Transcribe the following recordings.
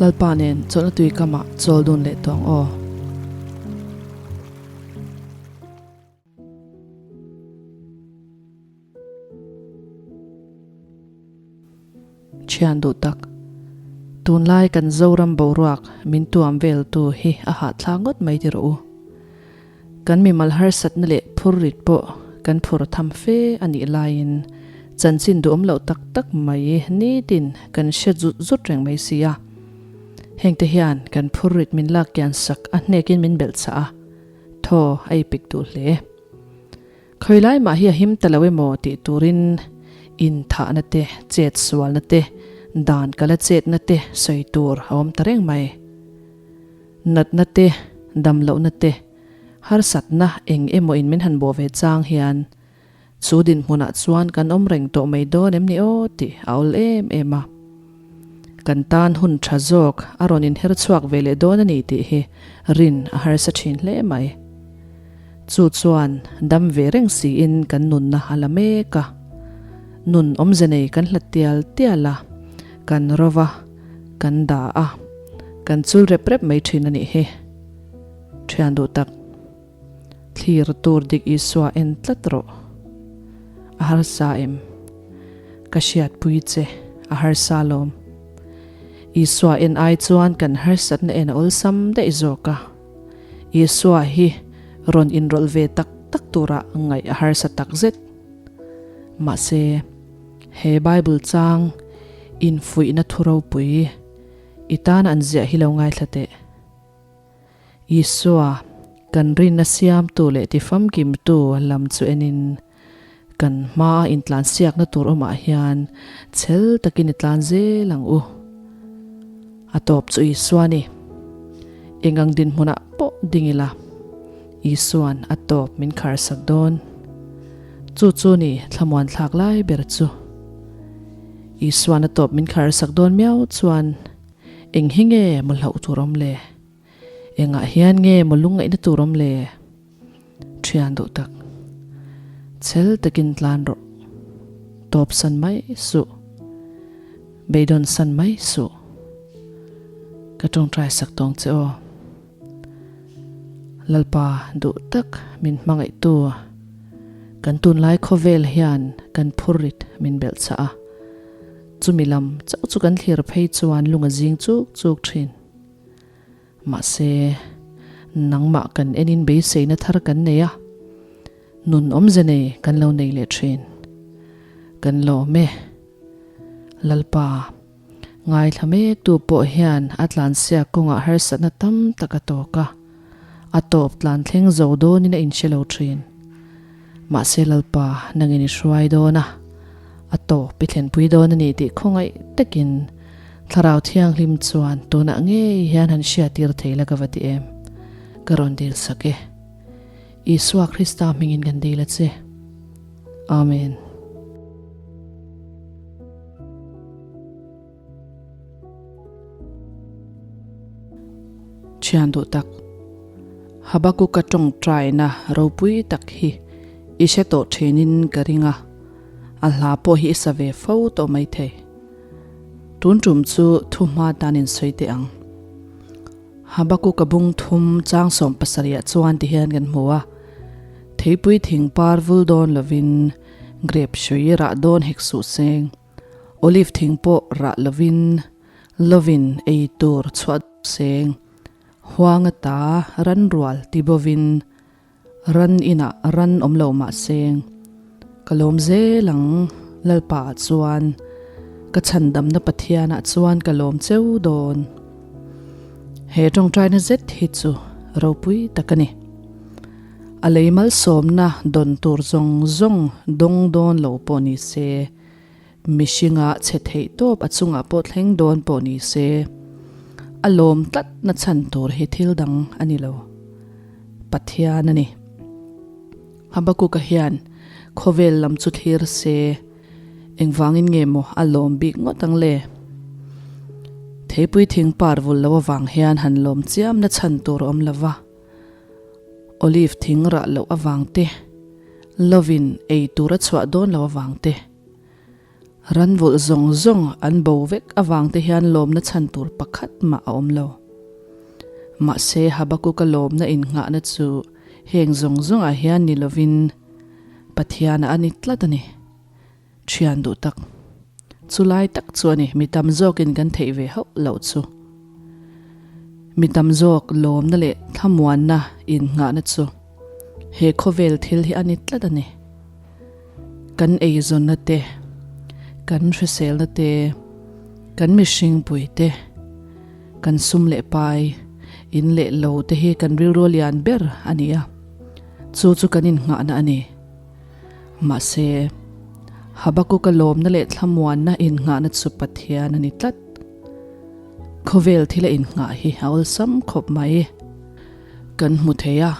Lalpa nen chawlhna tui kamah chawl dun leh tawh ang aw. Thian duh tak, tunlai kan Zoram boruak min tuam veltu hi a hahthlak ngawt mai ti rawh u. Kan mimal harsatna leh phurrit pawh kan phur tham fe a nih laiin chanchin duhawm loh tak tak mai nitin kan hre zut zut reng mai si a. Hengte hian kan phurrit min lak kian sak a hnekin min belh chah a, thaw a ipik duh hle. Khawilai mah hi a him ta lo emaw tih turin inthahna te, chet sualna te, dan kala chetna te sawi tur a awm ta reng mai. Natna te, damlohna te, harsatna eng emaw in min han bawh ve chang hian chu dinhmunah chuan kan awm reng tawh mai dawn em ni aw tih a awl em em a. Kan tan hun tha zawk a rawn inher chhuak ve leh dawn a ni tih hi rin a harsa thin hle mai. Chu chuan dam ve reng siin kan nunna a la mek a. Nun awmze nei kan hlat tial tial a, kan rova, kan da a, kan chul rep rep mai thin a nih hi. Thian duh tak, thlir tur dik Isua en tlat rawh. A harsa em? Ka hriatpui che, a harsa lawm. Isua en ai chuan kan harsatna en a awlsam daih zawk a. Isua hi rawn inrawlh ve tak tak tura ngaih a harsa tak zet. Mahse, he Bible chang infuihna thu ropui i tan an ziah hi lo ngaithla teh. Isua, kan rinna siamtu leh tifamkimtu lam chu enin, kan hmaa intlansiakna tur awmah hian chhel takin i tlan zel ang u. A tawp chu Isua ni. Engang dinhmunah pawh ding ila, Isua'n a tawp min kharsak dawn. Chu chu ni thlamuan thlak lai ber chu. Isua'n a tawp min kharsak dawn miau chuan eng hi nge maw hlauh tur awm le? Engah hian nge maw lungngaihna tur awm le? Thian duh tak. Chhel takin tlan rawh. Tawp san mai suh. Beidawn san mai suh. Ka tawngtai sak tawng che aw. Lalpa duh tak min hmangaihtu. Kan tunlai khawvel hian kan phurrit min belh chah a. Chumi lam chauh chu kan thlir phei chuan lung a zing chuk chuk thin. Mahse, nangmah kan enin beiseina thar kan nei a, nun awmze nei kan lo nei leh thin. Kan lawm e. Lalpa, ngaithla mektu pawh hian a tlansiak kawngah harsatna tam tak a tawk a, a tawp tlan thleng zo dawnin a inhre lo thin. Mahse Lalpa, nangin i hruai dawn a, a tawp i thlenpui dawn a ni tih khawngaih takin Thlarau Thianghlim chuan tunah ngei hian han hriattir thei la ka va ti em? Ka rawn dil sak e. Isua Krista hmingin kan dil a che. Amen. Thian duh tak, Habakuka tawngtaina ropui tak hi i hre tawh thinin ka ring a, a hla pawh hi i sa ve fo tawh maithei. Tun tum chu thu hma tan in sawi teh ang. Habakuka bung thum chang 70 ah chuan ti hian kan hmu a, Theipui thing par vul dawn lovin grape hrui rah dawn hek suh seng. Olive thing pawh rah lovin lovin ei tur chhuah seng. Huang ata ran rual ti bovin ran inah ran awm lo mah seng. Ka lawm zel ang Lalpa ah chuan ka chhandamna Pathian ah chuan ka lawm cheu dawn. He tawngtaina zet hi chu ropui tak a ni. A lei malsawmna dawn tur zawng zawng dawng dawn lo pawh ni se, Mihringa chhe theih tawp a chungah pawh thleng dawn pawh ni se, a lawm tlat na chhan tur hi thil dang a ni lo. Pathian a ni. Habakuka hian khawvel lam chu thlir se, engvangin nge maw a lawm bik ngawt ang le? Theipui thing par vul lo avang hian han lawm chiam na chhan tur a awm lo va. Olive thing rah loh avang te, lovin ei tur a chhuah dawn lo avang te. Ranvulh zawng zawng an bo vek avang te hian lawmna chhan tur pakhat mah a awm lo. Mahse Habakuka lawmna innghahna chu heng zawng zawngah hian ni lovin Pathianah a ni tlat a ni. Thian duh tak. Chu lai tak chu a ni, mi tam zawkin kan theih ve hauh loh chu. Mi tam zawk lawmna leh thlamuanna innghahna chu he khawvel thil hi a ni tlat a ni. Kan eizawnna te, kan hriselna te, kan mihringpui te, kan sum leh pai, in leh lo te hi kan rilru lian ber a ni a, chu chu kan innghahna a ni. Mahse, Habakuka lawmna leh thlamuanna innghahna chu Pathian a ni tlat. Khawvel thila innghah hi a awlsam khawp mai. Kan hmu thei a,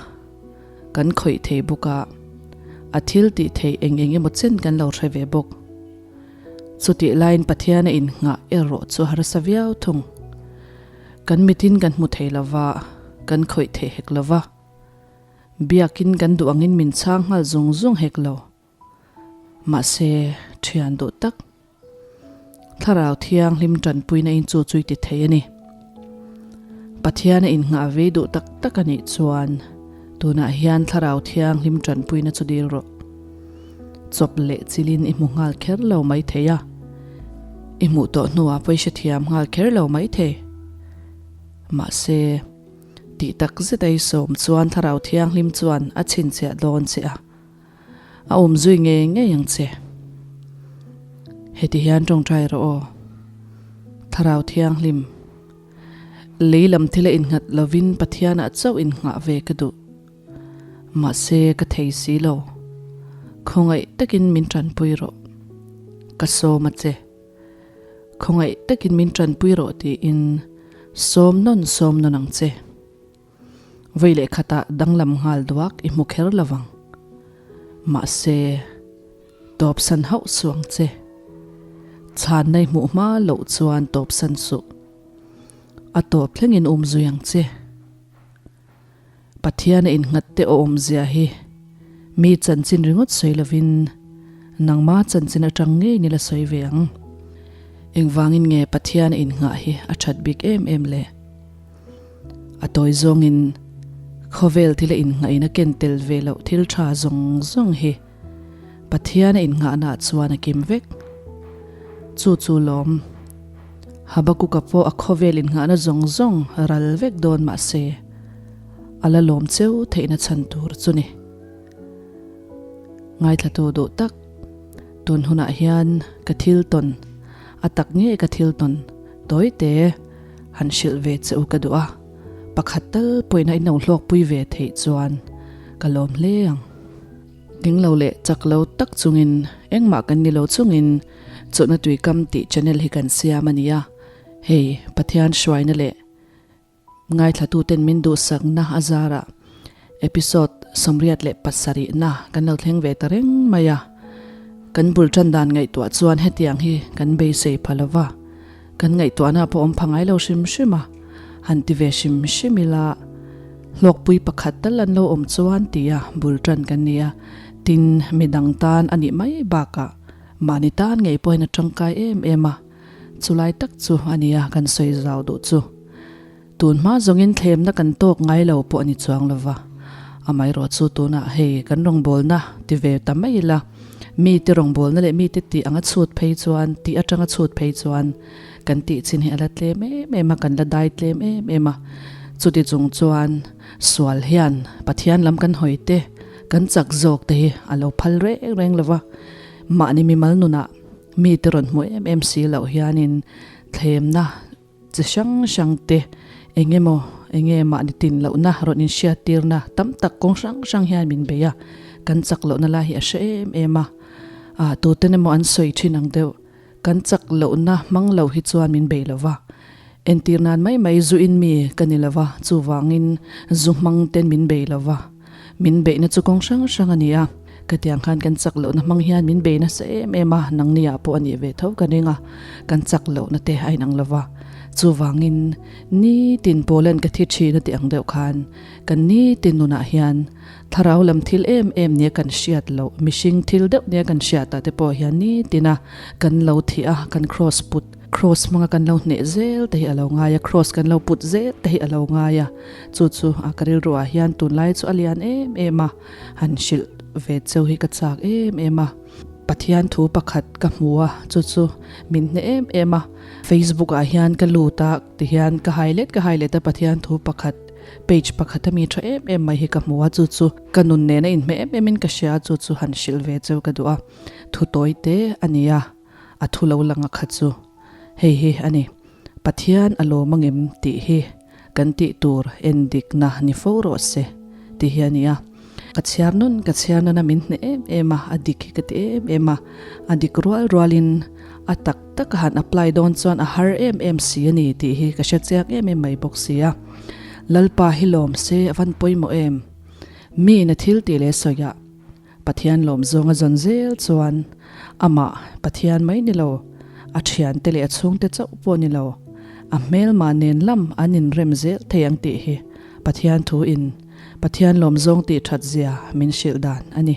kan khawih thei bawk a, a thil tih theih eng eng emaw chen kan lo hre ve bawk. Chutih laiin Pathiana innghah erawh chu harsa viau thung. Kan mitin kan hmu thei lova, kan khawih thei hek lova. Biakin kan duh angin min chhang nghal zung zung hek lo. Mahse, thian duh tak. Thlarau Thianghlim tanpuina in chu chu i ti thei a ni. Pathian a innghah vei duh tak tak a nih chuan tunah hian Thlarau Thianghlim tanpuina chu dil rawh. Chawp leh chilin i hmu nghal kher lo mai thei a. I hmuh tawh hnuah pawh i hrethiam nghal kher lo mai thei. Mahse. Tih tak zet a i sawm chuan Thlarau Thianghlim chuan a chhinchhiah dawn che a, a awm zui ngei ngei ang che. Heti hian tawngtai rawh aw. Thlarau Thianghlim, lei lam thil a innghat lovin Pathianah chauh innghah ve ka duh. Mahse ka thei si lo. Khawngaih takin min tanpui rawh. Ka sawm a che. Khawngaih takin min tanpui rawh tiin sawm nawn sawm nawn ang che. Vawi leh khatah danglam nghal duak i hmu kher lo vang. Mahse, tawpsan hauh suh ang che. Chhanna i hmuh hma loh chuan tawpsan suh. A tawp thlengin um zui ang che. Pathian a innghat te awmzia hi mi chanchin ringawt sawi lovin nangma chanchin atang ngei nila sawi ve ang. Engvangin nge Pathian a innghah hi a that bik em em le? A tawi zawngin khawvel thil a innghahin a ken tel ve loh thil tha zawng zawng hi Pathian a innghahnaah chuan a kim vek. Chu chu lawm. Habakuka pawh a khawvel innghahna zawng zawng ral vek dawn mah se, a la lawm cheu theihna chhan tur chu ni. Ngaithlatu duh tak, tun hunah hian ka thil tawn, a tak nge ka thil tawn tawite han hrilh ve che u ka duh a, pakhat tal pawhin a inlo hlawkpui ve theih chuan ka lawm hle ang. Ding lo leh chak lo tak chungin engmah kan ni lo chungin Chawhna Tuikam tih channel hi kan siam a ni a, hei Pathian hruaina leh ngaithlatuten min duhsakna a zarah episode 77na kan lo thleng ve ta reng mai a, kan bul tan dan ngaihtuah chuan hetiang hi kan beisei pha lo va, Kan ngaihtuahna pawh awm pha ngai lo hrim hrim a, han ti ve hrim hrim ila, hlawkpui pakhat tal an lo awm chuan tia bul tan kan ni a, tin midang tan a nih mai bakah mahni tan ngei pawhin a tangkai em em a, chulai tak chu a nia kan sawi zau duh chu. Tun hma zawngin thlemna kan tawk ngai lo pawh a ni chuang lo va, amaherawh chu tunah hei kan rawngbawlna ti ve ta mai ila, mite rawngbawlna leh mite tih anga chhut phei chuan, tih atanga chhut phei chuan kan tih chin hi a la tlem em em a, kan la dai tlem em em a. Chuti chung chuan sual hian Pathian lam kan hawi te, kan chak zawk te hi a lo phal reng reng lo va, mahni mimal nunah mite rawn hmu em em si loh hianin thlemna, Chi hrang hrang te eng emaw eng nge mahni tin lohna rawn inhriat tirna tam tak kawng hrang hrang hian min bei a, kan chak lohna lai hi a hre em em a, ah tuten emaw an sawi thin ang deuh, kan chak lohna hmang lo hi chuan min bei lo va, entir nan mai mai zu in mi ka ni lo va, chuvangin zu hmang ten min bei lo va, min beihna chu kawng hrang hrang a ni a. Khatiang khan kan chak lohna hmang hian min bei nasa em em a, nangni ah pawh a nih ve tho ka ring a, kan chak lohna te a inang lova. Chuvangin nitin Poland ka thi thin a tih ang deuh khan kan nitin nunah hian thlarau lam thil em em nia kan hriat loh, mihring thil deuh nia kan hriat ah te pawh hian nitina kan lo thih a, kan cross put Cross hmanga kan lo hneh zel te hi a lo ngai a, cross kan lo put zel te hi a lo ngai a, chu chu a ka rilruah hian tunlai chu a lian em em a, han hrilh ve cheu hi ka chak em em a. Pathian thu pakhat ka hmu a, chu chu min hneh em em a, Facebook ah hian ka lut a tihian ka hai let ka hai let a Pathian thu pakhat page pakhat a mi tha em em mai hi ka hmu a, chu chu ka nun nena inhmeh em em in ka hria a, chu chu han hrilh ve cheu ka duh a, thu tawi te a ni a. A thu lo lang a kha chu hei hi a ni, Pathian a lawm angem tih hi kan tih tur en dikna ni fo rawh se tih hi a ni a. Ka chhiar nun ka chhiar nun a min hneh em em a, a dik hi ka ti em em a, a dik rual rualin a tak tak a han apply dawn chuan a har em em si a ni tih hi ka hre chiang em em mai bawk si a. Lalpa hi lawm se a van pawimawh em? Miin a thil tih leh sawiah Pathian lawm zawnga zawn zel chuan amah Pathian mai ni lo, a thiante leh a chhungte chauh pawh ni lo, a hmelma nen lam an inrem zel thei ang tih hi Pathian thu in Pathian lawm zawng tih that zia min hrilh dan a ni.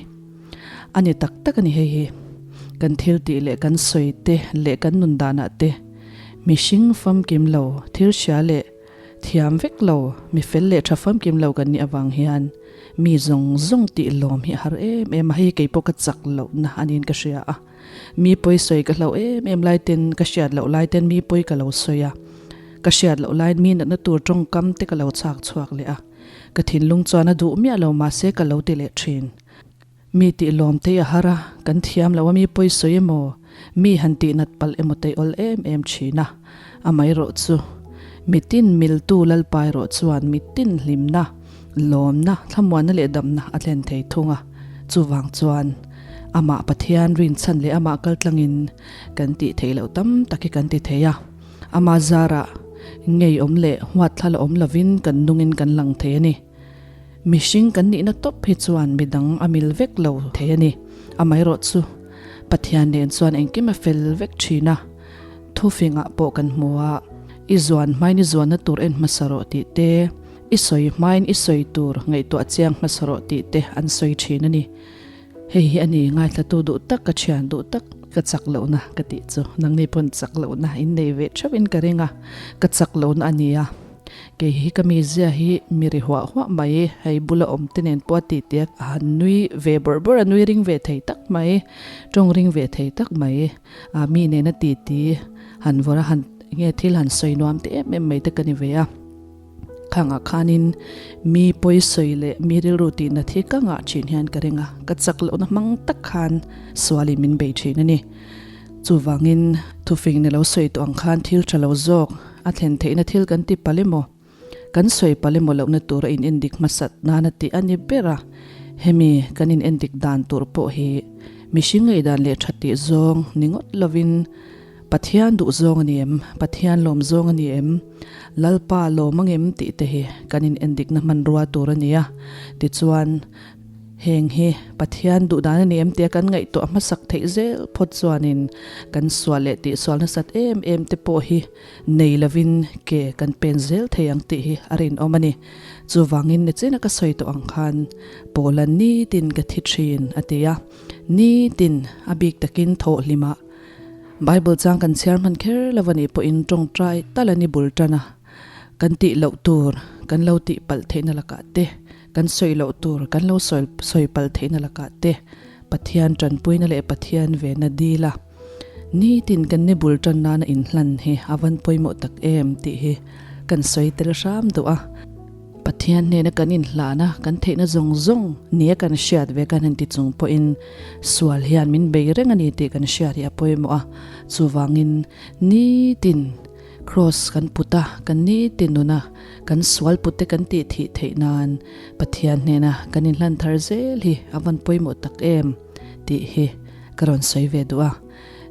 A ni tak tak a ni hei hi. Kan thil tih leh kan sawi te leh kan nun danah te mihring famkim lo thil hria leh thiam vek lo, mi fel leh tha famkim lo kan nih avang hian Mi zawng zawng tih lawm hi a har em em a, hei kei pawh ka chak lohna a niin ka hria a. Mi pawi sawi ka hlauh em em lai ten, ka hriat loh lai ten mi pawi ka lo sawi a. Ka hriat loh laiin mi natna tur tawngkam te ka lo chhak chhuak leh a. Ka thinlung chuan a duh miah lo mahse ka lo ti leh thin. Mi tih lawm te a har a, kan thiam lo a mi pawi sawi emaw, mi han tih nat palh emaw te awl em em thin a. Amaherawh chu, mitin miltu Lalpa erawh chuan mitin hlimna, lawmna, thlamuanna leh damna a thlen thei thung a. Chuvang chuan, amah Pathian rinchhan leh amah kaltlangin kan tih theih loh tam tak hi kan ti thei a. Ama zarah ngeiawm leh huatthla la awm lovin kan nungin kan lang thei a ni. Mihring kan nihna tawp hi chuan midang a mil vek lo thei a ni. Amaherawh chu Pathian nen chuan engkim a fel vek thin a, thufingah pawh kan hmu a, i zuan hmain i zuanna tur en hmasa rawh tih te, i sawi hmain i sawi tur ngaihtuah chiang hmasa rawh tih te an sawi thin a ni. Hei hi a ni ngaithlatu duh tak ka thian duh tak ka chak lohna ka tih chu nangni pawn chak lohna in nei ve theuhin ka ring a, ka chak lohna a ni a. Kei hi ka mizia hi mi ri huah huah mai, hei bula awm te nen pawh a ti tia a han nui ve bawrh bawrh a, nui ring ve thei tak mai, tawng ring ve thei tak mai, a mi nena ti ti han vawrh a han nge thil han sawi nuam te em em mai te ka ni ve a. Khangah khanin mi pawi sawi leh mi rilru tihna thi ka ngah thin hian ka ring a, ka chak lohna hmang tak khan sualin min bei thin a ni. Chuvangin thufing ni lo sawi tawh ang khan thil tha lo zawk a thlen theihna thil kan ti palh emaw, kan sawi palh emaw lohna tura in endik hmasat nana tih a ni ber a. Hemi kan in endik dan tur pawh hi mihring ngaihdan leh tha tih zawng ni ngawt lovin Pathian duh zawng a ni em, Pathian lawm zawng a ni em, Lalpa lawm angem tih te hi kan in endikna hmanrua tur a ni a. Tichuan. Heng hi Pathian duhdan a ni em tia kan ngaihtuah hmasak theih zel phawt chuanin kan sual leh tihsual nasat em em te pawh hi nei lovin ke kan pen zel thei ang tih hi a rinawm a ni. Chuvangin nichina ka sawi tawh ang khan Paula nitin ka thi thin a ti a, nitin a bik takin thawhhlimah Bible chang kan chhiar hman kher lo a nih pawhin tawngtai tal a ni bul tan a, kan tih loh tur kan lo tih palh theihna lakah te, Kan sawi loh tur kan lo sawi sawi palh theihna lakah te Pathian tanpuina leh Pathian vena dil a, nitin kan ni bul tan nana inhlan hi a van pawimawh tak em tih hi kan sawi tel hram duh a. Pathian hnena kan inhlana kan theihna zawng zawng nia kan hriat ve kan han ti chung pawhin sual hian min bei reng a ni tih kan hriat hi a pawimawh a, chuvangin nitin Kraws kan put a, kan nitin nuna kan sual put te kan tih thih theih nan Pathian hnena kan inhlan thar zel hi a van pawimawh tak em tih hi ka rawn sawi ve duh a.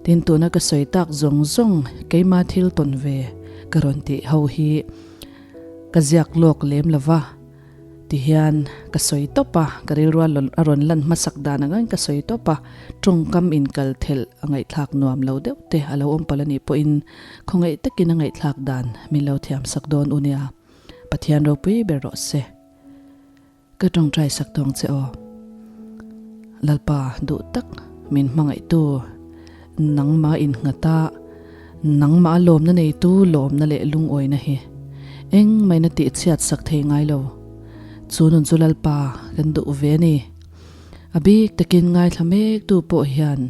Tin, tuna ka sawi tak zawng zawng keima thil tawn ve ka rawn tih ho hi ka ziak lawk lem lo va. Tihian ka sawi tawp a, ka rilru a rawn lan hmasak dan angin ka sawi tawp a, tawngkam inkal thelh a ngaihthlak nuam lo deuh te a lo awm palh a nih pawhin khawngaih takin a ngaihthlak dan min lo thiam sak dawn u nia. Pathian ropui ber rawh se. Ka tawngtai sak tawng che aw. Lalpa duh tak min hmangaihtu, nangmah innghat a, nangmah lawmna neitu lawmna leh lungawina hi engmahina tihchhiat sak thei ngai lo. Chu nun chu Lalpa kan duh ve a ni. A bik takin ngaithla mektu pawh hian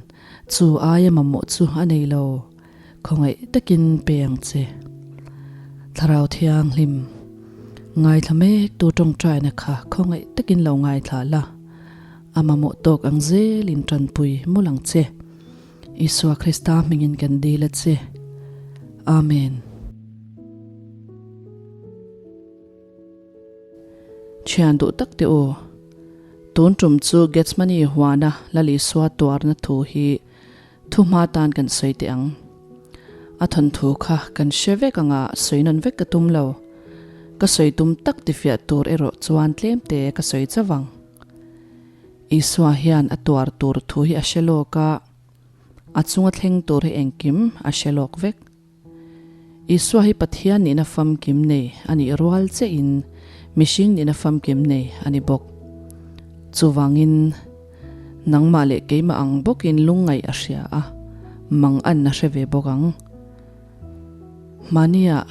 chu aia mamawh chu a nei lo. Khawngaih takin pe ang che. Thlarau Thianghlim, ngaithla mek tu tawngtaina kha khawngaih takin lo ngaithla la, a mamawh tawk ang zelin tanpui mawlh ang che. Isua Krista hmingin kan dil a che. Amen. Thian duh tak te u, tun tum chu Gethsemane huana Lal Isua tuarna thu hi Thu hma tan kan sawi teh ang. A thawnthu kha kan hre vek anga sawi nawn vek ka tum lo. Ka sawi tum tak tifiah tur erawh chuan tlem te ka sawi chauh ang. Isua hian a tuar tur thu hi a hre lawk a, a chunga thleng tur hi engkim a hre lawk vek. Isua hi Pathian nihna famkim nei a nih rual chiahin mihring nihna famkim nei a ni bawk. Chuvangin, nangmah leh keimah ang bawkin lungngaih a hria a, mang an a hre ve bawk ang. Hmaniah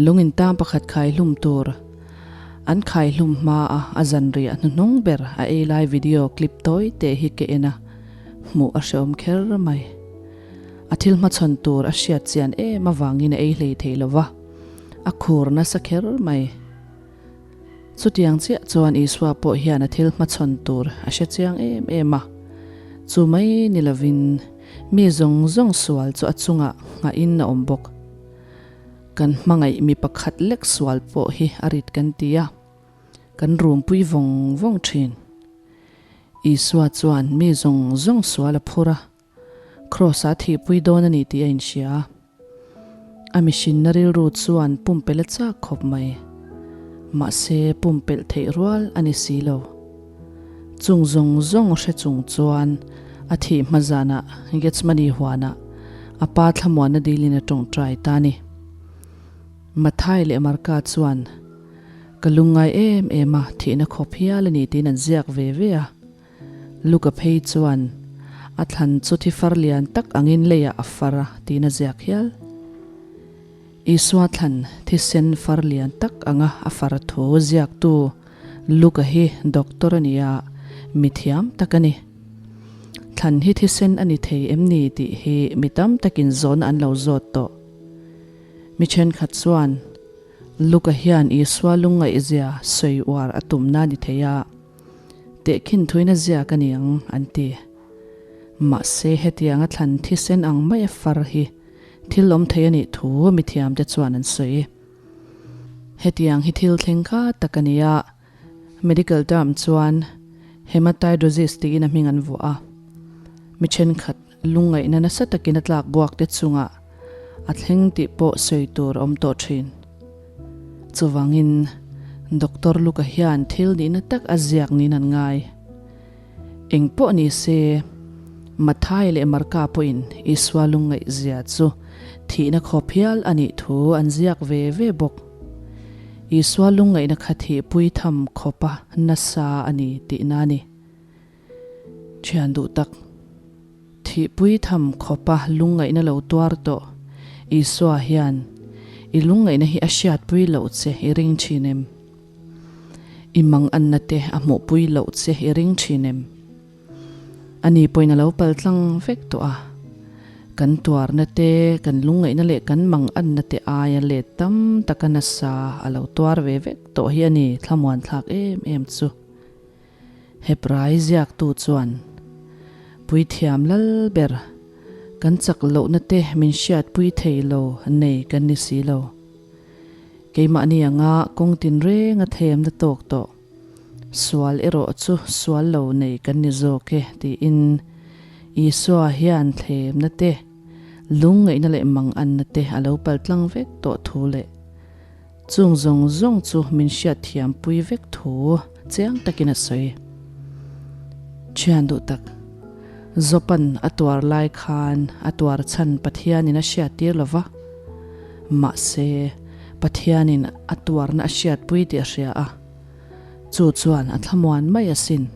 lungin tang pakhat khaihlum tur an khaihlum hmaa a zanriah hnuhnung ber a ei lai video clip tawi teh hi ka en a, hmuh a hreawm kher mai. A thil hmachhawn tur a hriat chian em avangin a ei hlei thei lo va, a khur nasa kher mai. Chutiang chiah chuan Isua pawh hian a thil hmachhawn tur a hre chiang em em a. Chu mai ni lovin mi zawng zawng sual chu a chungah nghahin a awm bawk. Kan hmangaih mi pakhat lek sual pawh hi a rit kan ti a, kan rumpui vawng vawng thin. Isua chuan mi zawng zawng sual a phur a. Kraws-a thihpui dawn a ni tih a inhria a. A mihrinna rilru chuan pumpelh a chak khawp mai. Mahse, pumpelh theih rual a ni si lo. Chung zawng zawng hre chung chuan a thih hma zanah Gethsemane huanah a pa thlamuanna dilin a tawngtai ta a ni. Mathai leh Marka chuan, Ka lungngai em em a, thihna khawp hial a ni tiin an ziak ve ve a. Luka phei chuan a thlan chu thi far lian tak angin leiah a far a tiin a ziak hial. Isua thlan thisen far lian tak anga a far thu ziaktu Luka hi doctor a ni a, mi thiam tak a ni. Thlan hi thisen a ni thei em ni tih hi mi tam takin zawhna an lo zawt tawh. Mi thenkhat chuan Luka hian Isua lungngaihzia sawi uar a tumna ni thei a. Tehkhin thuina ziak a ni ang, an ti. Mahse, hetianga thlan thisen ang maia far hi thil awm thei a nih thu mithiamte chuan an sawi. Hetiang hi thil thleng kha tak a ni a, medical term chuan hematidrosis tiin a hming an vuah a. Mi thenkhat lungngaihna nasa takin a tlak buak te chungah a thleng tih pawh sawi tur a awm tawh thin. Chuvangin, Doctor Luka hian thil nihna tak a ziak niin an ngai. Eng pawh ni se, Mathai leh Marka pawhin Isua lungngaihzia chu thihna khawp hial a nih thu an ziak ve ve bawk. Isua lungngaihna kha thihpui tham khawpa nasa a ni tihna a ni. Thian duh tak, thihpui tham khawpa lungngaihna lo tuar tawh Isua hian i lungngaihna hi a hriatpui loh che i ring thin em? I manganna te a hmuhpui loh che i ring thin em? Ani pawhin a lo pal tlang vek tawh a, kan tuarna te, kan lungngaihna leh kan manganna te aia let tam taka nasa a lo tuar ve vek tawh hi a ni thlamuanthlak em em chu. Hebrai ziaktu chuan, Puithiam lal ber, kan chak lohna te min hriatpui thei lo nei kan ni si lo. Keimahni anga kawng tinreng a themna tawk tawh, sual erawh chu sual lo nei kan ni zawk e tiin Isua hian thlemna te, lungngaihna leh manganna te a lo paltlang vek tawh thu leh. Chung zawng zawng chu min hriatthiam pui vek thu chiang takin a sawi. Thian duh tak, Job-a'n a tuar lai khan a tuar chhan Pathianin a hriattir lo va. Mahse, Pathianin a tuarna a hriatpui tih a hria a, chu chuan a thlamuan mai asin.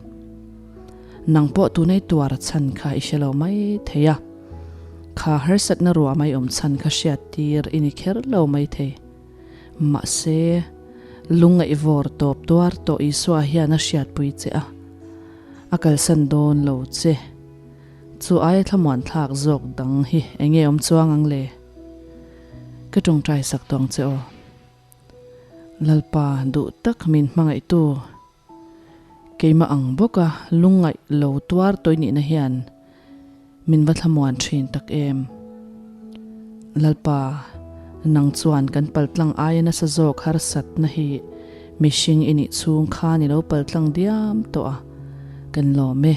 Nang pawh tunei tuar chhan kha i hre lo mai thei a, kha harsatna ruah mai awm chhan kha hriattir i ni kher lo mai thei. Mahse, lungngaih vawr tawp tuar tawh Isua hian a hriatpui che a, a kalsan dawn lo che. Chu aia thlamuan thlak zawk dang hi eng nge awm chuang ang le? Ka tawngtai sak tawng che aw. Lalpa duh tak min hmangaihtu. Keimah ang bawka lungngaih lo tuar tawi nihna hian min va thlamuan thin tak em. Lalpa, nang chuan kan paltlang aia nasa zawk harsatna hi mihring i nih chhung khan i lo paltlang diam tawh a, kan lawm e.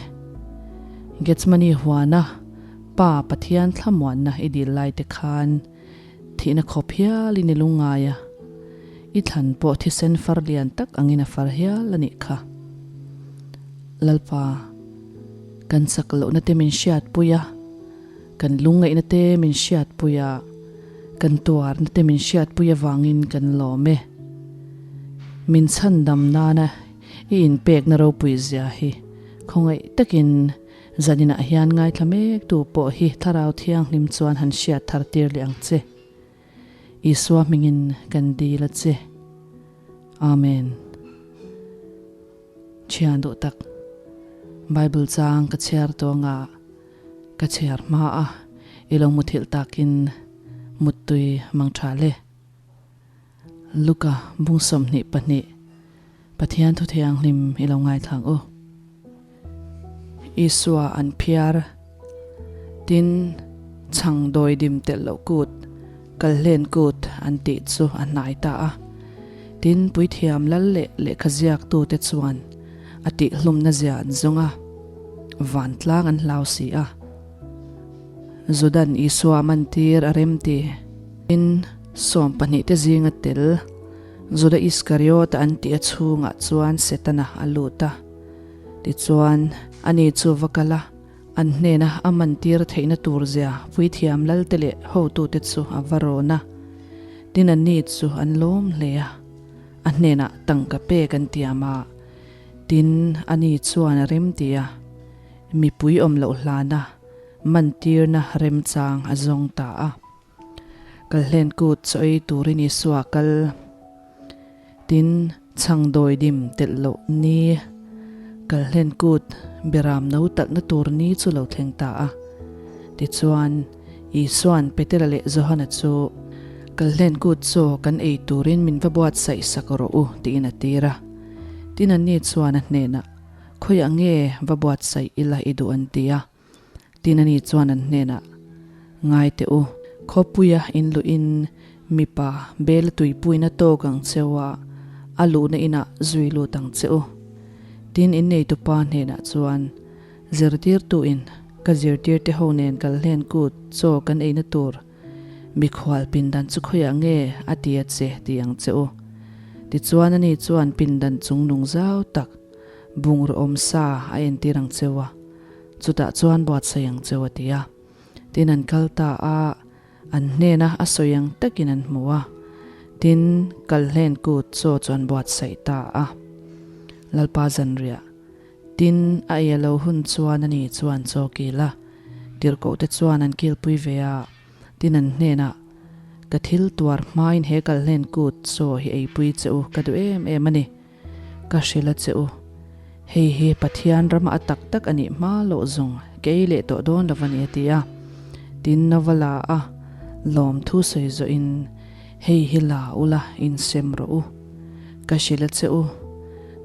Gethsemane huana Pa Pathian thlamuanna i dil lai te khan Thihna khawp hialin i lungngai a, i thlan pawh thisen far lian tak angin a far hial a nih kha. Lalpa, kan chak lohna te min hriatpui a, kan lungngaihna te min hriatpui a, kan tuarna te min hriatpui avangin kan lawm e. Min chhandam nana i inpekna ropui zia hi khawngaih takin Zaninah hian ngaithla mek tu pawh hi Thlarau Thianghlim chuan han hriat thar tir leh ang che. Isua hmingin kan dil a che. Amen. Thian duh tak, Bible chang ka chhiar tawng a, ka chhiar hma a, i lo muthilh takin muttui mang tha le. Luka bung 22 Pathian thu thianghlim i lo ngaithlang u. Isua an phiar. Tin, chhang dawidim telh loh kut, kalhlen kut an tih chu a hnai ta a. Tin, puithiam lal leh lehkha ziaktute chuan a tihhlumna zia an zawng a, vantlang an hlau si a. Judan Isua mantir a remti. Tin, 12 te zinga tel Juda Iskariota an tih a chhungah chuan Setana a lut a. Tichuan, ani chu va kal a, an hnena a mantir theihna tur zia puithiam lalte leh hotute chu a va rawn a. Tin, anni chu an lawm hle a, a hnenah tangka pek an tiam a. Tin, ani chuan a remti a, mipui awm loh hlana mantirna remchang a zawng ta a. Kalhlen kut chaw ei turin Isua kal. Tin, chhang dawidim telh loh ni, kalhlen kut beram no talhna tur ni chu lo thleng ta a. Tichuan, Isua'n Petera leh Johana chu, Kalhlen kut chaw kan ei turin min va buatsaih sak rawh u, tiin a tir a. Tin, anni chuan a hnenah, Khawiah nge va buatsaih ila i duh an ti a. Tin ani chuan an hnenah, Ngai teh u, khawpuia in luhin mipa bel tuipuina tawk ang che u a, a luhna inah zui lut ang che u. Tin in neitupa hnenah chuan, Zirtirtuin ka zirtirte ho nen kal hlen kut chaw kan eina tur mikhual pindan chu khawiah nge a ti a che ti ang che u. Tichuan ani chuan pindan chung nung zau tak bungraw awm sa a entir ang che u a. Chutah chuan buatsaih ang cheu a ti a. Tin an kal ta a, an hnena a sawi ang takin an hmu a. Tin, Kalhlen kut chaw chu an buatsaih ta a. Lalpa zanriah. Tin, a ei a lo hun chuan ani chuan chaw kil a. Tirhkohte chuan an kilpui ve a. Tin an hnenah, Ka thil tuar hmain he Kalhlen kut chaw hi eipui che u ka duh em em a ni. Ka hrilh a che u, hei hi Pathian rama a tak tak a nih hma loh zawng kei leh tawh dawn lo a ni a ti a. Tin Nova la a lawmthu sawi zawhin, Hei hi la ula insem rawh u. Ka hrilh a che u,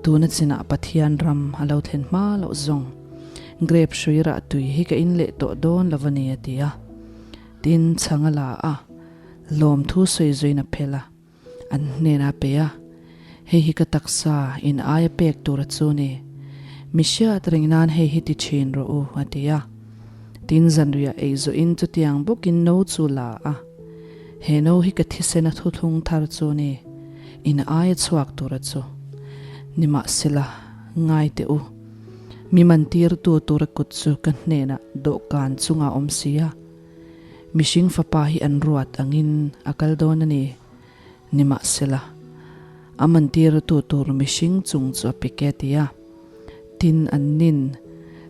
tuna chinah Pathian ram a lo thlen hma loh zawng grape hrui rah tui hi ka in leh tawh dawn lo a ni a ti a. Tin chhang a la a lawmthu sawi zawhin a phel a. An hnenah a pe a, Hei hi ka taksa in aia pek tur a chu ni. Mi hriat reng nan hei hi ti thin rawh u, a ti a. Tin zanriah ei zawhin chutiang bawkin no chu la a, He no hi ka thisen a thuthlung thar chu ni. In aia chhuak tura chu. Nimahsela, ngai teh u. Mi mantirtu tura kut chu ka hnenah dawhkan chungah a awm si a. Mihring fapa hi an ruat angin a kal dawn a ni. Nimahsela, a mantirtu tur mihring chung chu a pe ke ti a. Tin, an nin,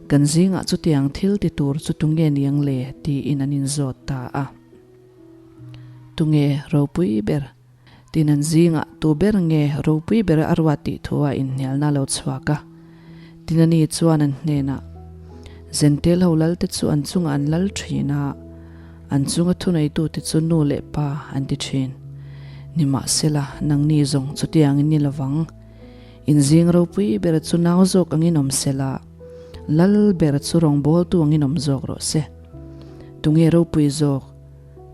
Kan zingah chutiang thil ti tur chu tunge niang le? tiin an inzawt ta a. Tunge ropui ber? Tin an zingah tu ber nge ropui ber a ruat tih thu a inhnialna a lo chhuak a. Tin ani chuan an hnenah, Zentel ho lalte chu an chungah an lal thin a, an chunga thuneitute chu nu leh pa an ti thin. Nimahsela, nangni zawng chutiangin ni lovang. In zing ropui ber chu nau zawk angin awm sela, lal ber chu rawngbawltu angin awm zawk rawh se. Tunge ropui zawk?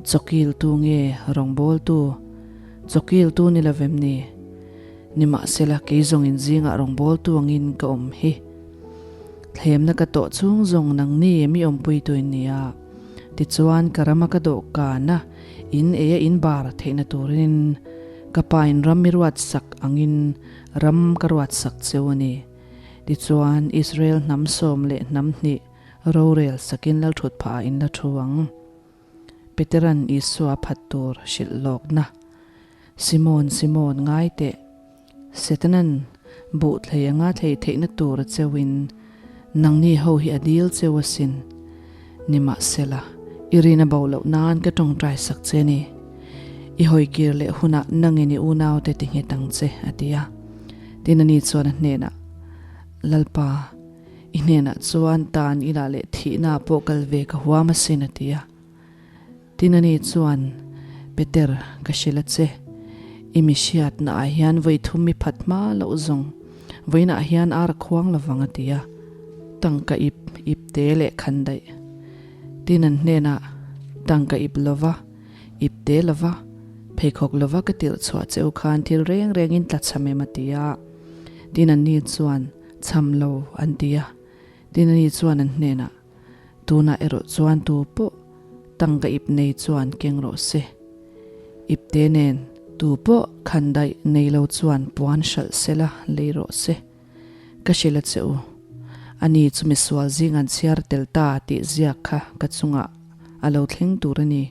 Chawkiltu nge rawngbawltu? Chawkiltu ni lovem ni? Nimahsela kei zawng in zingah rawngbawltu angin ka awm hi. Thlemna ka tawh chhung zawng nangni mi awmpuitu in ni a, tichuan ka rama ka dawhkana in eia in bar theihna turin ka pa in ram i ruat sak angin ram ka ruat sak cheu a ni. Tichuan Israel hnam sawm leh hnam hnih Rorel sakin lalthut phah ah in la thu ang. Peteran Isua phat tur hrilh lawkna. Simon, Simon, ngai teh. Setanan buh thlei anga thlei theihna tur a cheuin nangni ho hi a dil cheu asin. Nimahsela, i rin a bo loh nan ka tawngtai sak che ni. I hawikir leh hunah nangin i unaute ti nghet ang che, a ti a. Tin ani chuan a hnenah, Lalpa, I hnenah chuan tan ila leh thihna pawh kal ve ka huam asin a ti a. Tin ani chuan, Peter, ka hrilh a che. I mi hriatna ah hian vawi thum mi phat hma loh zawng vawiinah hian ar a khuang lovang a ti a. Tangka ip ip te leh khan daih. Tin an hnenah, Tangka ip lova, ip te lova, pheikhawk lova ka tirh chhuah che u khan thil reng rengin tlachham em a ti a. Tin anni chuan, Cham lo, an ti a. Tin ani chuan an hnenah, Tunah erawh chuan tu pawh tangka ip nei chuan keng rawh se. Ipte nen tu pawh khandaih nei lo chuan puan hralh sela lei rawh se. Ka hrilh a che u. Ani chu misual zing an chhiar tel ta tih ziak kha ka chungah a lo thleng tur a ni.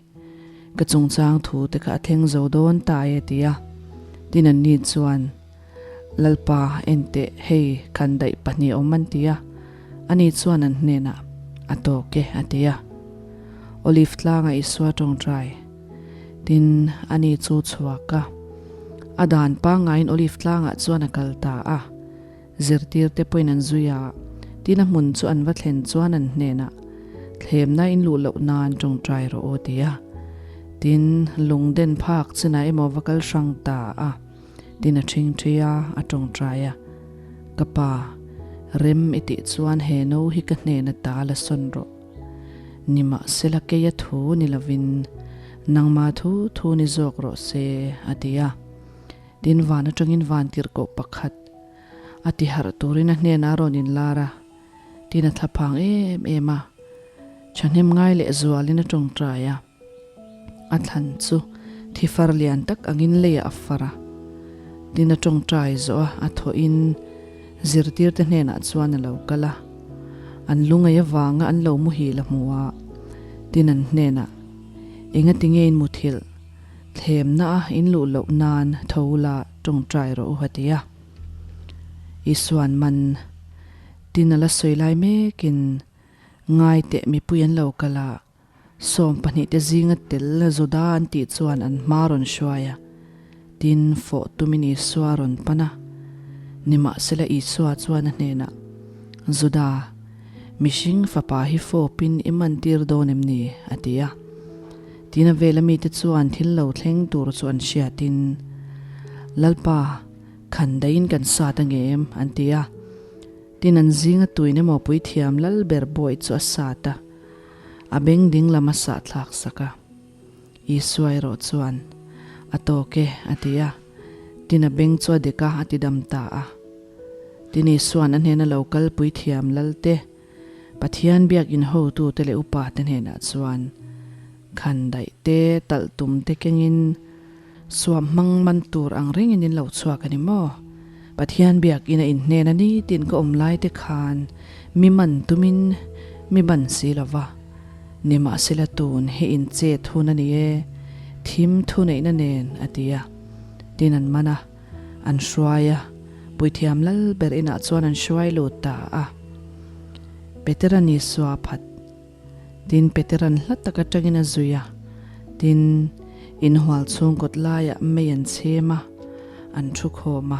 Ka chungchang thu te kha a thleng zo dawn ta e, ti a. Tin anni chuan. Lalpa, enteh, hei, khan daih pahnih awm an ti a. Ani chuan an hnenah, A tawk e, a ti a. Olive tlanga Isua tawngtai. Tin, ani chu chhuak a. A dan pangaiin Olive tlangah chuan a kal ta a. Zirtirte pawhin an zui a, tin a hmun chu an va thlen chuan an hnenah, Thlemna in luh loh nan tawngtai rawh aw, ti a. Tin, lung den phak chinah emaw va kal hrang ta a. Tin a ṭhingṭhi a, a ṭawngṭai a, Ka pa, rem i tih chuan he no hi ka hnena ta la sawn rawh. Nimahsela keia thu ni lovin nangma thu thu ni zawk rawh se, a ti a. Tin van aṭangin vantirhkoh pakhat a ti harh turin a hnenah a rawn inlar a, tin a thlaphang em em a, ṭhahnem ngai leh zualin a ṭawngṭai a. A thlan chu thi far lian tak angin leiah a far a. Tin a tawngtai zawh a, a thawhin zirtirte hnenah chuan a lo kal a. An lungaih avanga an lo muhil a hmu a, tin an hnenah, Engati nge in muthilh? Thlemna a in luh loh nan tho la tawngtai rawh u a ti a. Isuan man tin a la sawi lai mekin ngaiteh mipui an lo kal a, 12 te zinga tel Juda an tih chuan an hma rawn hruai a, tin, fawh tumin Isua rawn pan a. Nimahsela Isua chuan a hnenah, Juda, mihring fapa hi fawpin i mantir dawn em ni? a ti a. Tin a vela mite chuan thil lo thleng tur chu an hriatin, Lalpa, khan daihin kan sat ange em? an ti a. Tin an zinga tuin emaw puithiam lal ber bawi chu a sat a. A beng ding lam a sah thlak sak a. Isua erawh chuan, A tawk e, a ti a. Tin a beng chu a dek a, a ti dam ta a. Tin Isua'n a hnena lo kal puithiam lalte, Pathian biakin hotute leh upate hnenah chuan, Khan daih te, talh tum te kengin, Suam hmang man tur ang rengin in lo chhuak a ni maw? Pathian biakina in hnen a ni tiin ka awm lai te khan mi man tumin mi ban si lo va. Nimahsela tun hi in chet hun a ni e, thim thuneihna nen a ti a. Tin an man a, an hruai a, Puithiam lal ber inah chuan an hruai lut ta a. Petera ni sua phat. Tin, Petera'n hla tak atangin a zui a, tin, inhual chhung kawt laiah mei an chhem a, an thu khawm a.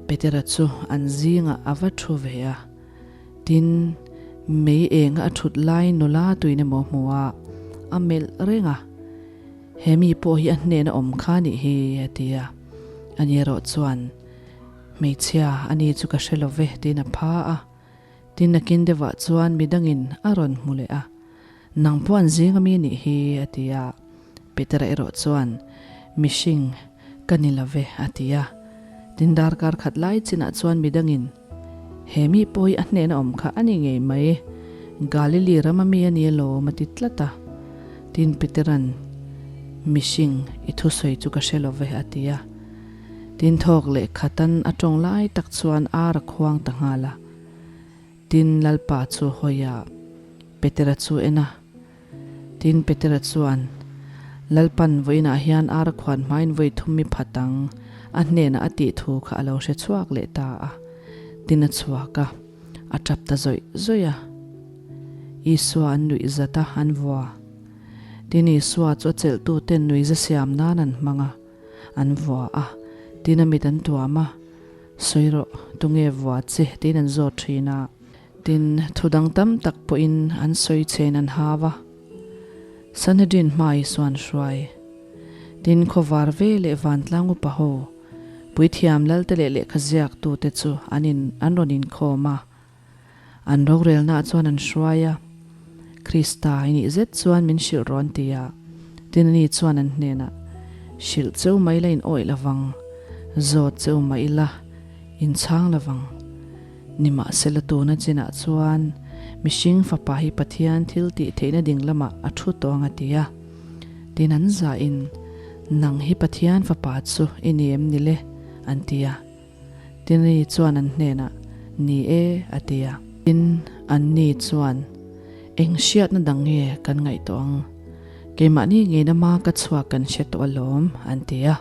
Petera chu an zingah a va thu ve a, tin, mei enga a thut lai nula tuin emaw hmu a, a melh reng a, He mi pawh hi a hnena awm kha nih hi, a ti a. Ani erawh chuan, Hmeichhia, ani chu ka hre lo ve, tiin a pha a. Tin nakin deuhah chuan midangin a rawn hmu leh a, Nang pawh an zing ami nih hi, a ti a. Petera erawh chuan, Mihring ka ni lo ve, a ti a. Tin darkar khat lai chinah chuan midangin, He mi pawh hi a hnehna awm kha a ni ngei mai, Galili ram ami a ni alawm, a ti tlat a. Tin Petera'n, Mihring, i thusawi chu ka hre lo ve, a ti a. Tin thawk leh khatan a tawng lai tak chuan ar a khuang ta nghal a. Tin Lalpa chu hawi a, Petera chu en a. Tin Petera chuan, Lalpan vawiinah hian ar a khuan hmain vawi thum mi phat ang, a hnenah a tih thu kha a lo hre chhuak leh ta a. Tin a chhuak a, a tap ta zawih zawih a. Isua an nuih zat a, an vua. Tin Isua chu a chelhtuten nuihza siam nan an hmang a. An vua a, tin a mit an tuam a, Sawi rawh, tunge vua che? tiin an zawt thin a. Tin, thu dang tam tak pawhin an sawi chein an hau a. Sanhedrin hma Isua an hruai. Tin, khawvar ve leh vantlang upa ho, puithiam lalte leh lehkha ziaktute chu an in an rawn inkhawm a. An rorelnaah chuan an hruai a, Krista i nih zet chuan min hrilh rawh an ti a. Tin ani chuan an hnenah, Hrilh cheu mai la in awih lovang, zawt cheu mai ila in chhang lovang. Nimahsela tuna chinah chuan mihring fapa hi Pathian thil tih theihna ding lamah a thu tawh ang a ti a. Tin an zahin, Nang hi Pathian fapa chu i ni em ni le? an ti a. Tini chuan an hnenah, Ni e, a ti a. Tin, anni chuan, Eng hriatna dang nge kan ngaihtuah ang? Keimahni ngeina ma ka chhuak kan hre tawh alawm, an ti a.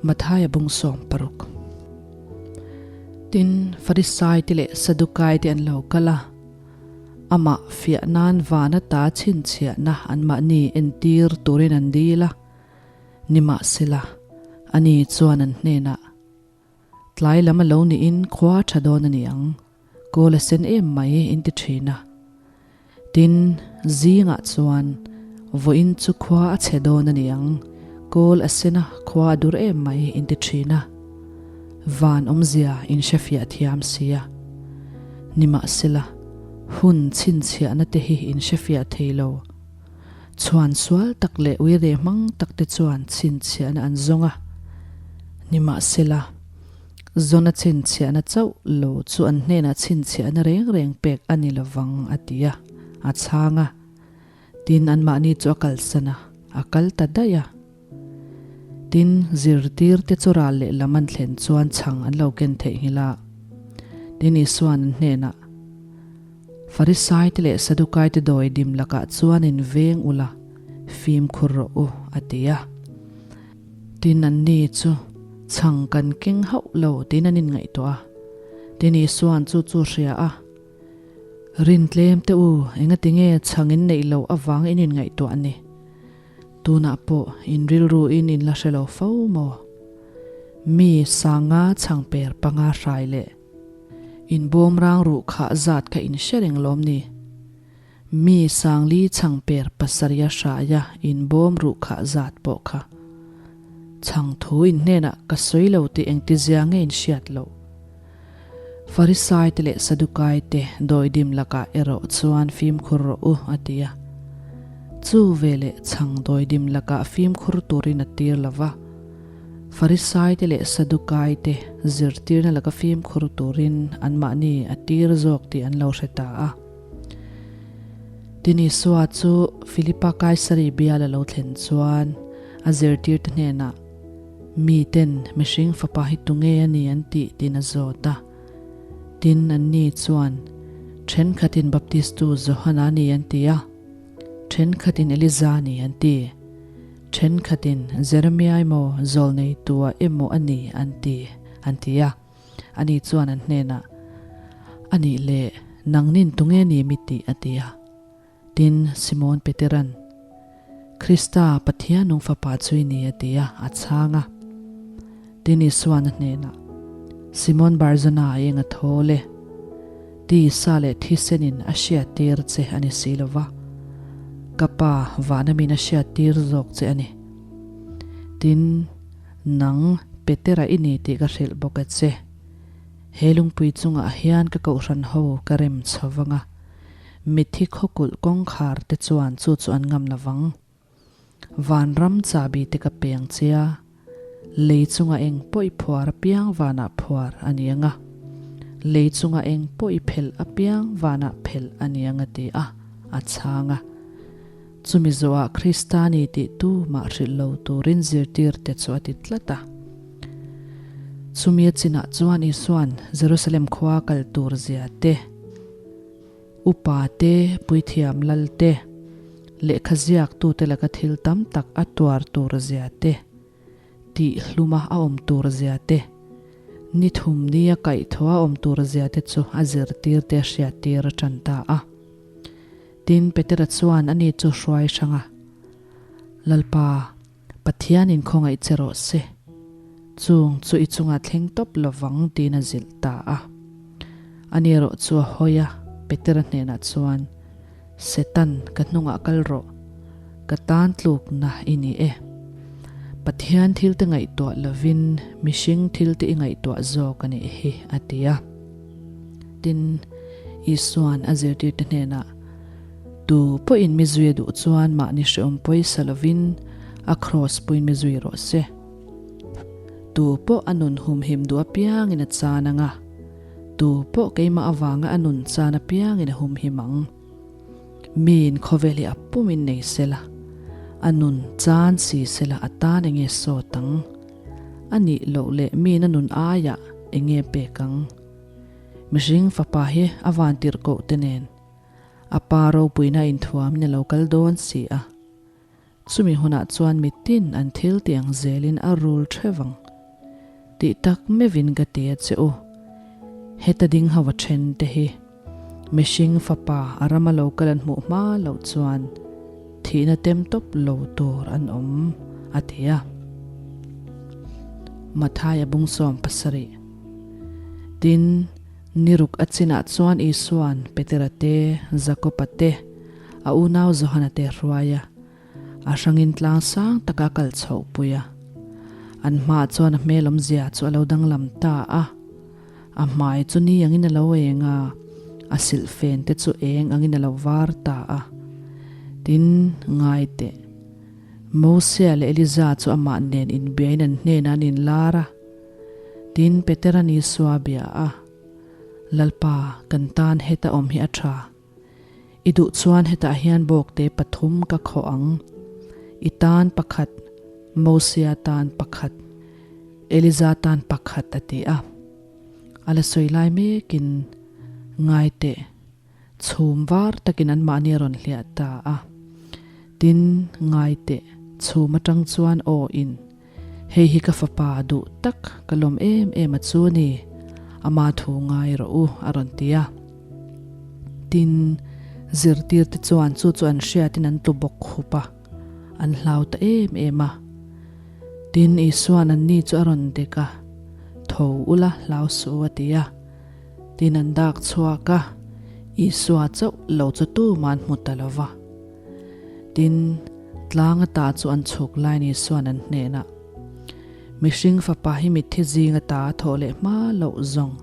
Mathaia bung 60. Tin, Farisaite leh Sadukaite an lo kal a, amah fiah nan vana ta chhinchhiahna anmahni entir turin an dil a. Nimahsela, ani chuan an hnenah, Tlai lam a lo niin khua tha dawn a ni ang, kawl a sen em mai in ti thin a. Tin, zingah chuan, Vawiin chu khua a chhe dawn a ni ang, kawl a sen a, khua a dur em mai in ti thin a. Van awmzia in hrefiah thiam si a. Nimahsela, hun chhinchhiahna te hi in hrefiah thei lo. Chhuan sual tak leh uire hmang tak te chuan chhinchhiahna an zawng a, nimahsela, zawna chhinchhiahna chauh lo chu an hnenah chhinchhiahna reng reng pek a ni lovang a ti a, a chhang a. Tin, anmahni chu a kalsan a, a kal ta daih a. Tin, zirtirte chu ral leh lam an thlen chuan chhang an lo ken theihnghilh a. Tin, Isua'n an hnenah, Farisaite leh Sadukaite dawi dim lakah chuan in veng ula, fimkhur rawh u, a ti a. Tin, anni chu chhang kan keng hauh lo tiin an inngaihtuah a. Tin, Isua'n chu chu hria a, Rin tlem teh u, engatinge chhang in neih loh avang in inngaihtuah a ni? Tunah pawh in rilru in in la hre lo fo maw? Mi sanga chhangper panga hrai leh in bawm rang ruh khah zat kha in hre reng lawm ni? Mi sangli chhangper pasarih a hraia in bawm ruh khah zat pawh kha chhang thu in hnenah ka sawi lo tih engtizia nge in hriat loh? Farisaite leh Sadukaite dawidim lakah erawh chuan fimkhur rawh u, a ti a. Chu veleh chhang dawidim lakah fimkhur turin a tir lo va. Farisaite leh Sadukaite zirtirna laka fimkhur turin anmahni a tir zawk tih an lo hre ta a. Tin Isua chu Filipa Kaisari bial a lo thlen chuan. A zirtirte hnenah, Miten mihring fapa hi tunge a ni an tih tiin a zawt a. Tin, anni chuan, Thenkhatin Baptistu Johana a ni an ti a, thenkhatin Eliza a ni an ti, thenkhatin Jeremia emaw Zawlneitua emaw a ni an ti, an ti a. Ani chuan an hnenah, A nih leh, nangnin tunge ni mi tih? a ti a. Tin, Simon Petera'n, Krista, Pathian nung Fapa chu i ni, a ti a, a chhang a. Tin, Isua'n a hnenah, Simon Barzona, eng a thawl e? Tisa leh thisenin a hriattir che a ni si lo va, ka Pa vana min a hriattir zawk che a ni. Tin, nang Petera i ni tih ka hrilh bawk a che. He lungpui chungah hian ka kohhran ho ka rem chho vang a. Mitthi khawkulh kawngkhar te chuan chu chu an ngam lovang. Vanram chahbi te ka peng che a, lei chunga eng pawh i phuar apiang vanah phuar a ni ang a, lei chunga eng pawh i phelh apiang vanah phelh a ni ang a ti a, a chhang a. Chumi zawhah Krista ni tih tu mah hrilh lo turin zirtir te chu a ti tlat a. Chumi a chinah chuan Isua'n Jerusalem khua kal tur zia te, Upa te, puithiam lal te, lehkha ziaktute laka thil tam tak a tuar tur zia te, tih hluma a awm tur zia te, ni thum nia kaihthawh a awm tur zia te chu a zirtirte a hriattir a tan ta a. Tin, Petera chuan ani chu hruai hrang a, Lalpa, Pathianin khawngaih che rawh se, chung chu i chunga thleng tawp lovang tiin a zilh ta a. Ani erawh chu a hawi a, Petera hnenah chuan, Setan, ka hnungah kal rawh, ka tan tlukna i ni e. Pathian thilte ngaihtuah lovin mihring thilte i ngaihtuah zawk a nih hi, a ti a. Tin, Isua'n a zirtirte hnenah, Tu pawhin mi zui a duh chuan mahni hrehawm pawisa lovin a kraws puiin mi zui rawh se. Tu pawh a nun humhim duh apiangin a chan ang a, tu pawh keimah avanga a nun chan apiangin a humhim ang. Miin khawvel hi a pumin nei sela, a nun chan si sela a tan enge sawt ang? A nih loh leh miin a nun aiah enge pek ang? Mihring fapa hi a vantirhkoh te nen A pa ropuina inthuamin a lo kal dawn si a. Chumi hunah chuan mitin an thil ti ang zelin a rul theuh ang. Tih tak meuhin ka ti a che u. Heta ding ho a then te hi mihring fapa a rama lo kal an hmuh hma loh chuan thihna tem tawp lo tur an awm, a ti a. Mathaia bung 17. Tin. Ni ruk a chinah chuan Isua'n Petera te, Jakoba te, a unau Johana te hruai a, a hrangin tlang sang taka kal chhoh pui a. An hmaah chuan a hmel awmzia chu a lo danglam ta a. A hmai chu ni angin a lo eng a, a silhfen te chu eng angin a lo var ta a. Tin, ngai teh. Mosia leh Eliza chu amah nen inbiain an hnenah an inlar a. Tin, Petera'n Isua bia a, Lalpa, kan tan heta awm hi a tha. I duh chuan hetah hian bawkte pathum ka khawh ang. I tan pakhat, Mosia tan pakhat, Eliza tan pakhat a ti a. A la sawi lai mekin, Ngai teh, Chhum var takin anmahni a rawn hliah ta a. Tin, ngai teh, chhum atang chuan aw in, Hei hi ka fapa duh tak, ka lawm em em a chu a ni, ama thu ngai rawh u, a rawn ti a. Tin, zirtirte chuan chu chu an hriatin an tlu bawk khup a, an hlau ta em em a. Tin, Isua'n anni chu a rawn dek a, Tho ula, hlau suh u, a ti a. Tin an dak chhuak a, Isua chauh lo chu tuman hmu ta lo va. Tin, tlang ata chu an chhuk laiin Isua'n an hnenah, Mihring fapa hi mitthi zing ata a thawh leh hma loh zawng,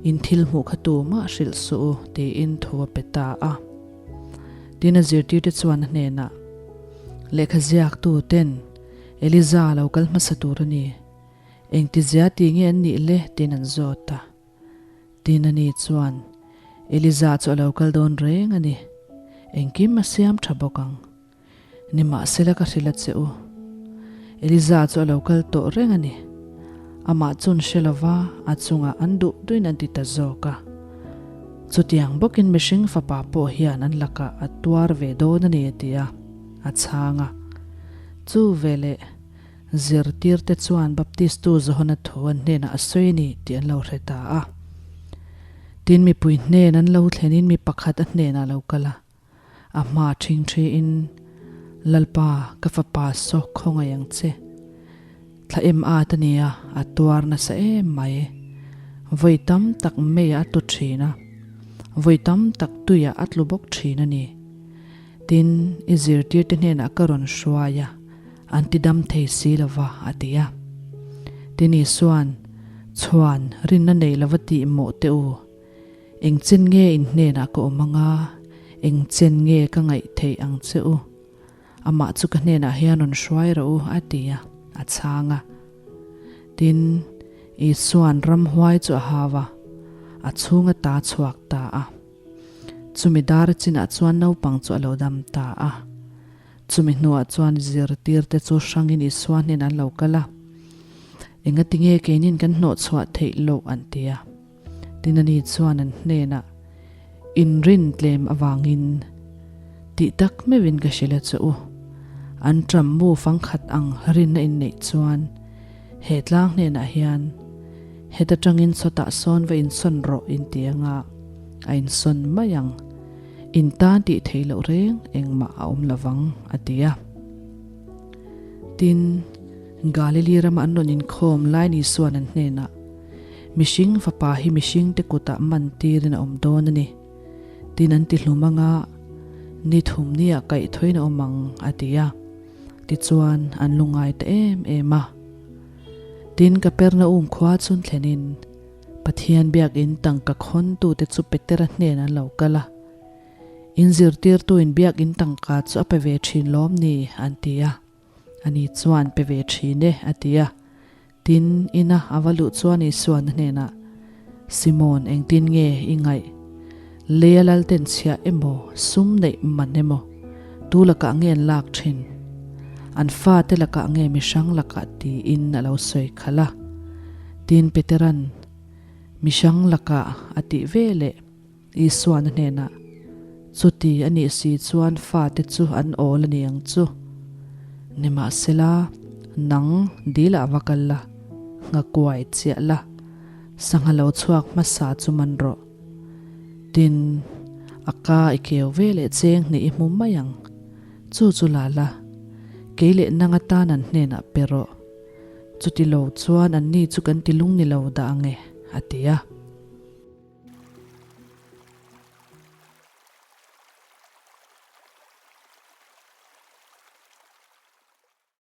in thil hmuh kha tumah hrilh suh u, tiin thu a pe ta a. Tin a zirtirte chuan a hnenah, Lehkha ziaktu ten Eliza lo kal hmasa tur a ni. Engtizia ti nge an nih le? tiin an zawt a. Tin ani chuan, Eliza chu a lo kal dawn reng a ni. Engkim a siam tha bawk ang. Nimahsela ka hrilh a che u. Eliza chu a lo kal tawh reng a ni. Amah chun hre lova a chungah an duh duhin an ti ta zawk a. Chutiang bawkin mihring fapa pawh hian an lakah a tuar ve dawn a ni a ti a, a chhang a. Chu veleh zirtirte chuan Baptistu Johana thu an hnenah a sawi a ni tih an lo hre ta a. Tin mipui hnen an lo thlenin mi pakhat a hnenah a lo kal a. A hma ṭhingṭhi in, Lalpa, ka fapa saw khawngaih ang che. Thla em at a nia, a tuar nasa em mai. Vawi tam tak meiah a tlu ṭhin a, vawi tam tak tuiah a tlu bawk ṭhin a ni. Tin, i zirtirte hnenah ka rawn hruai a, an ti dam thei si lo va, a ti a. Tin Isua'n, Chhuan, rinna nei lova tih mawh teh u. Eng chen nge in hnenah ka awm anga, eng chen nge ka ngaih theih ang che u? Amah chu ka hnenah hian rawn hruai rawh u, a ti a, a chhang a. Tin, Isua'n ramhuai chu a hau a, a chhung ata chhuak ta a. Chumi dar chinah chuan naupang chu a lo dam ta a. Chumi hnuah chuan zirtirte chu hrangin Isua hnenah an lo kal a, Engatinge keinin kan hnawhchhuah theih loh? an ti a. Tin ani chuan an hnenah, Inrin tlem avangin tih tak meuhin ka hrilh a che u. An ṭam mu fangkhat ang rinna inneih chuan he tlang hnenah hian heta ṭangin sawtah sawn va insawn rawh inti anga a insawn mai ang. In tan tih theih loh reng engmah a awm lovang, a ti a. Tin, Galili rama an rawn inkhawm lai ni chuan an hnenah, Mihring fapa hi mihringte kutah man tirin a awm dawn a ni. Tin an ti hlum anga, ni thum nia kaih thawiin a awm ang, a ti a. Tichuan, an lungngai ta em em a. Tin, Kapernaum khua chhun thlenin Pathian biakin tangka khawntute chu Petera hnen an lo kal a. In zirtirtuin biakin tangka chu a pe ve thin lawm ni? an ti a. Ani chuan pe ve thin e, a ti a. Tin, ina a va luh chuan Isuan a hnenah, Simon, engtin nge i ngaih? Lei a lal ten chhiah emaw, sum neih man emaw, tu lakah nge an lak thin? An fate lakah nge mihrang lakah tiin a lo sawi khalh a. Tin, Petera'n, Mihrang lakah a tih ve leh. Isuan a hnenah, Chuti a nih si chuan fate chu an awl a ni ang chu. Nimahsela, nang dilah va kal la, nghakuai chiah la, sangha lo chhuak hmasa chu man rawh. Tin, a ka i keu ve leh cheng hnih i hmu mai ang. Chu chu la la, kei leh nang atan an hnenah pe rawh. Chuti lo chuan anni chu kan ti lung ni lo dah ang e, a ti a.